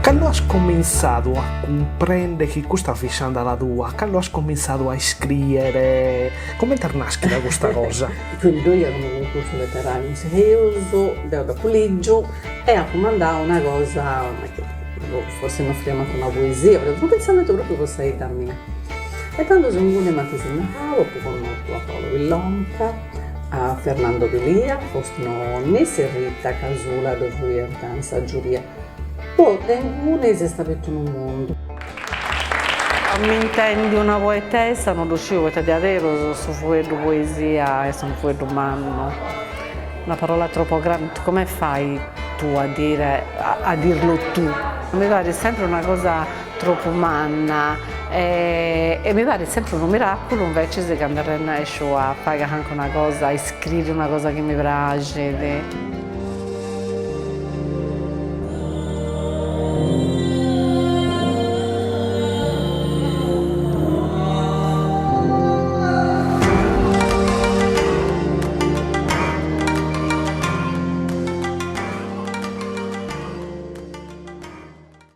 Cando as comintzadu a cumprender chi custa fit s'andala tua? Cando as comintzadu a iscrìere? Comente est nàschida custa cosa? Quindi ddoi iat unu cuncursu leteràriu in Seus, deu dd'apu lìgiu e apu mandau una cosa chi forsis no fiat mancu una poesia, fiat unu pensamentu propriu po sa 'idda mia. E tandus inguni m'ant sinnaladu, apu connotu a Paolo Pillonca, a Fernando Pilia, Faustino Onnis e Rita Casula ddoi fiant in sa giuria. Poi de inguni s'est abertu unu mundu. A m'intendi una poetessa no ddu sciu poita diaderus su fueddu poesia est unu fueddu mannu, una parola troppo grande, come fai tu a dire, a dirlo tu? Mi parit sempri una cosa tropu manna e mi parit sempri unu miraculu invecias candu arrennesciu a fai calincuna cosa, a iscriri una cosa chi mi praxit.